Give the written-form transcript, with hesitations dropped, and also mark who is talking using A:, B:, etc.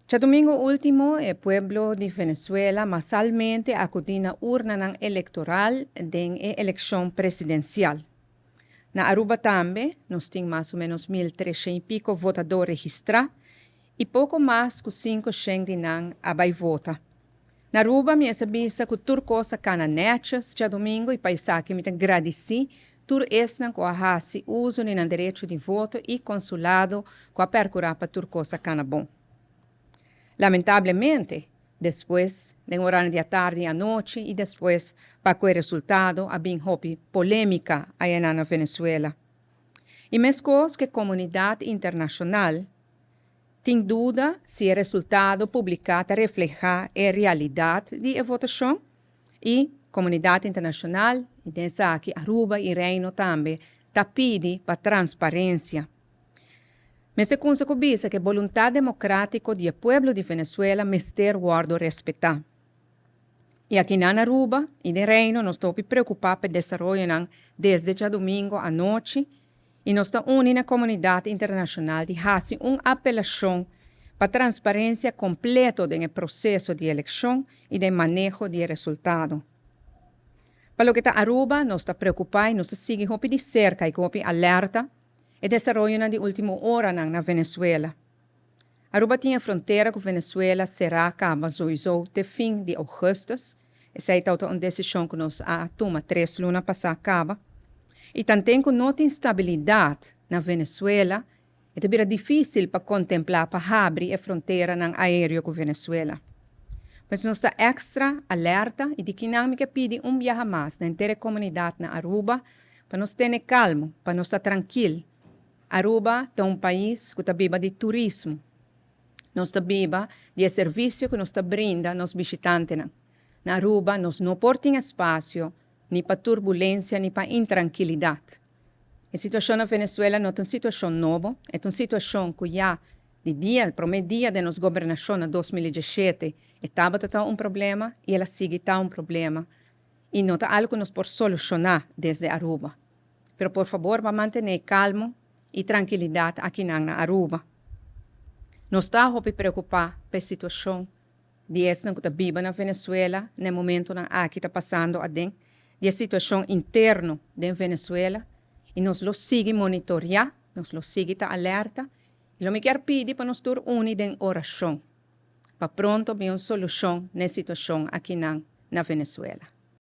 A: Djadumingu último e pueblo di Venezuela masalmente a akudí na urnanan elektoral den e elekshon presidensial. Na Aruba tambe nos tin mas o ménos 1300 i piko votadó registrá i poko mas ku 500 di nan a bai vota. Na Aruba mi a bisa ku tur kos a kana nètjes djadumingu i pa esaki mi ta gradisí tur esnan ku a hasi uso di nan derecho di voto i konsulado ku a perkurá pa tur kos a kana bon. Lamentablemente, despues den oranan di atardi i anochi i despues pa ku e resultado a bin hopi polémika ayanan na Venezuela. I meskos ku e komunidat internashonal tin duda si e resultado publiká ta reflehá e realidat di e votashon i komunidat internashonal, i den esaki Aruba i Reino tambe, ta pidi pa transparensia. Mester kunsa ku bisa ku e boluntat demokrátiko di e pueblo di Venezuela mester wòrdu respetá. I akinan na Aruba i den Reino nos ta hopi preokupá pa e desaroyonan desde djadumingu anochi i nos ta uni na komunidat internashonal di hasi un apelashon pa transparensia kompleto den e proseso di elekshon i den maneho di e resultado. Pa loke ta Aruba nos ta preokupá i nos ta sigui hopi di serka i ku hopi alerta e desaroyonan di ultimo oranan na Venezuela. Aruba tin e frontera ku Venezuela será kaba souiso te fin di ougùstùs. Esei tabata un desishon ku nos a tuma tres luna pasá kaba. I tanten ku no tin stabilidat na Venezuela, e ta bira difísil pa kontemplá pa habri e fronteranan aéreo ku Venezuela. Pues nos ta èkstra alerta i di kinan mi ke pidi un biaha mas na henter e komunidat na Aruba pa nos tene kalmu, pa nos ta trankil. Aruba ta un pais ku ta biba di turismo. Nos ta biba di e servisio ku nos ta brinda nos bishitantenan. Na Aruba nos no por tin espasio ni pa turbulensia ni pa intrankilidat. E situashon na Venezuela no ta un situashon nobo, e ta un situashon ku ya di dia, promé dia den nos gobernashon na 2017 e tabata ta un problema i el a sigui ta un problema i no ta algu ku nos por solushoná desde Aruba. Pero por fabor pa mantené kalmo i trankilidat akinan na Aruba. Nos ta hopi preokupá pa e situashon di esnan ku ta biba na Venezuela na e momentonan aki ta pasando aden, di e situashon interno den Venezuela i nos lo sigui monitoriá, nos lo sigui ta alerta i lo mi kier pidi pa nos tur uni den orashon pa pronto bin un solushon na e situashon akinan na Venezuela.